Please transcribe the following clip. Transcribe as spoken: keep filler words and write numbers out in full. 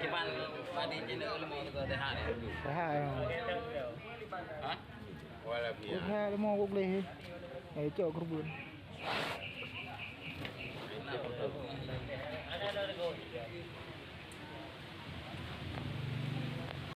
Kiban padi cina lima tu dah. Dah, ya. Ha? Wala biya. Dah lima kok leh. Eh, cok kerbun.